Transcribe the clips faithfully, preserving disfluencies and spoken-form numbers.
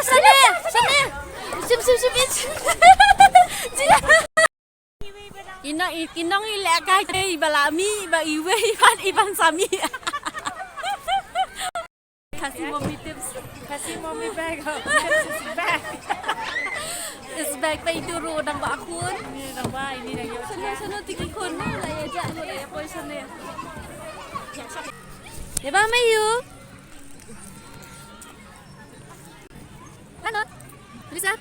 Sane, sane. Sim, sim, sim, sim. Ina i kinong i lehkai te i ba la mih, i ba iwei, i ban, i ban sa mih. Khasi mommy tips. Khasi mommy bag. Tips is back. Is back, ba i duru dang ba khun. Ini dang ba, ini dang ïoh. Sanu, sanu tiki khun. La ïa ja, la ïa poi sanu. Ïa ba me ïu. Hano? Bisa?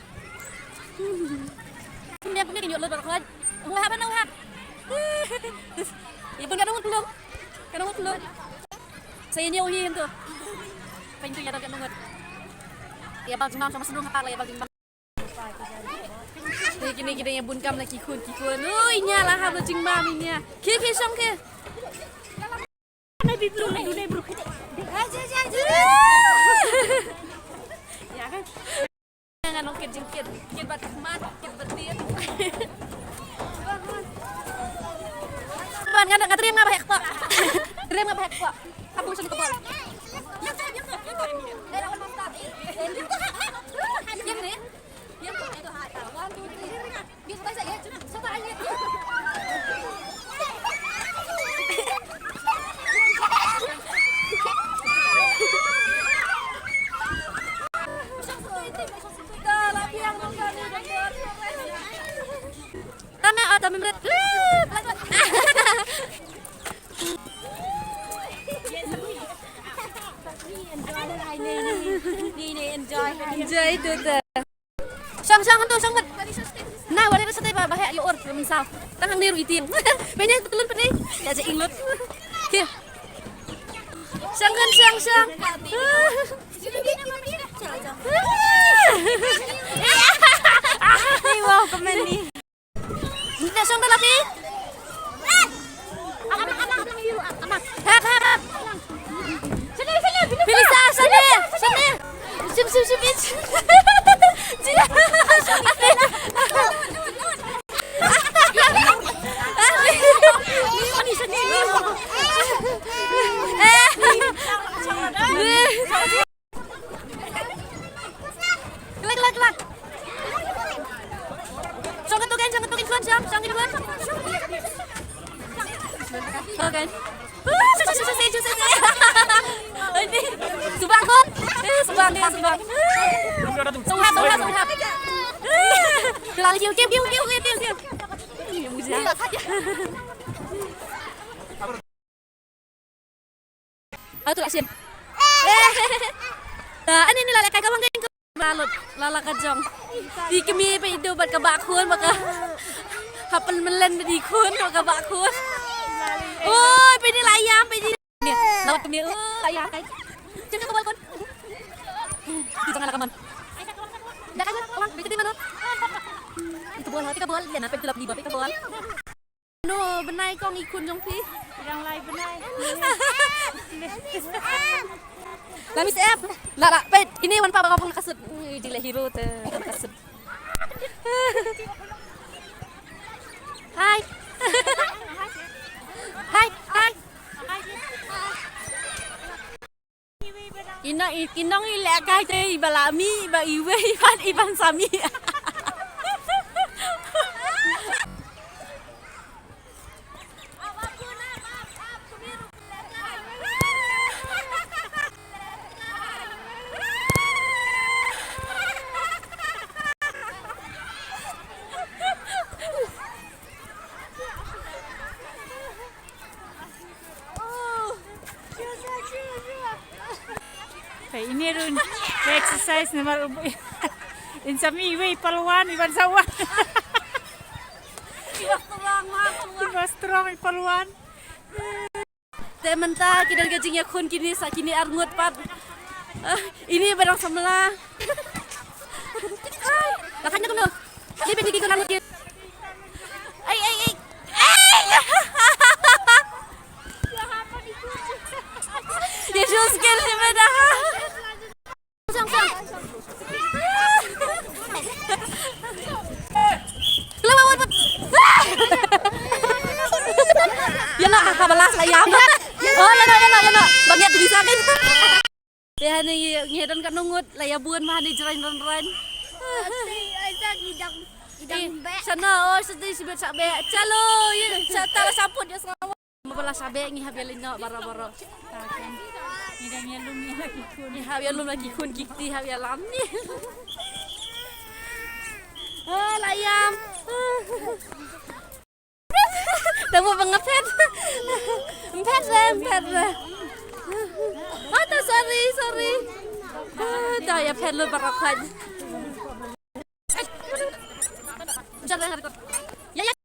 Kumne, kumne, kin ïoh lut baroh khoit. Ong wahap, ong wahap. Ïa pun ka nong lut pulung. Ka nong lut pulung. Sa ïa ñiew hi hyntu. Pyntu ïa dang ka nong lut. Ïa bal jingmam, sa ma snu ha park la ïa bal jingmam. Kine, kine, kine ïa bun kam la ki khun, ki khun. Ui, ïa la hap la jingmam ïa. Ki, ki, shong ki. Ngan ong kit jingkit, kit bad khmat, kit bad tied. Ban ngan, ngan triem nga ba hek tok. Triem nga ba hek tok. Ka bun sha ka bol. One, two, three. Tama, oh, tama, mret. Enjoy tu te. Shong, shong, tu, shong, mat. Na, wari rasa te ba, ba, heh, ïa ur, ïa mynsaw. Tang hang ne ruh ïa tieng. Pynne, betul, pynne. Ïa, ja ing lut. Okey. Shong, kan, shong, shong. Ni, wow, kemeni. Nda shong da la phi? Hap, hap, hap. Felisa, shane, shane. Shim, shim, shim, shim. Kelak, kelak, kelak. Shong ka tu kan, shong ka tu kan, shong, shong ka tu kan. Shong kan. Ini. Subang kan? Eh, subang dia, subang. Sunghap, sunghap, sunghap. Kelak, kiu, kiu, kiu. Ini mudah. Ah, tu la shim. Ah, ani ni la lehkai ka wang ka ba lut la la ka jong. Di kmie ba i dei bad ka bah khun ba ka. Hap pynmlien ba di khun ba ka bah khun. Oi, ba ni la ïam ba ni. Ni, la kmie, oh, la ïam kai. Jong ka bol khun. Di jong la ka mon. Da ka jong, ka wang, ba ka di mano. Ka bol, ka bol, ïa na peit ka lap ni ba peit ka bol. No, bnai kong i khun jong phi. Dang lai bnai. La Miss F. La, la, peit, ini wan pa ba ka pung ka sut. Ui, di la hero te ka sut. Hai. Hai, hai. Ina i kinong i lehkai te i ba la mih, i ba iwei, i ban, i ban sa mih. Peit, ini ruh ka exercise namar u, in sa mih iwei i palwan, i ban sa wan. I ba strong ma i palwan. I ba strong i palwan. Te mynta ki don ka jingïakhun kine sa kine ar ngut pat. Ah, ini ba dang samla. La khan na kumno. Ni pynti ki ko na lut ki. Ai, ai, ai. Ai! Yesus, ken ni ba dah. Sang, sang. Keluar, keluar, keluar. Ya lah, ha, balas lah, ya. Oh, ya lah, ya lah, ya lah. Bang, ya, bisa, kan? Te hangne ngi don katno ngut, la ïa bun ma hangne jraiñ raiñ raiñ. Ai sa ki dang, ki dang beh. Shano, oh, shati shibit sha beh. Chalo, ïa, sha tara shamput ïa sngawa. Mabala sha beh ngi hap ïa lyngngoh baroh baroh. Ngi dang ïa lum ïa la ki khun. Ngi hap ïa lum la ki khun ki kti hap ïa lam. Oh, la ïam. Da buh ba nga phet. Phet re, phet re. Oh, ta sorry, sorry. Ah, da ïa phet lut baroh khoit.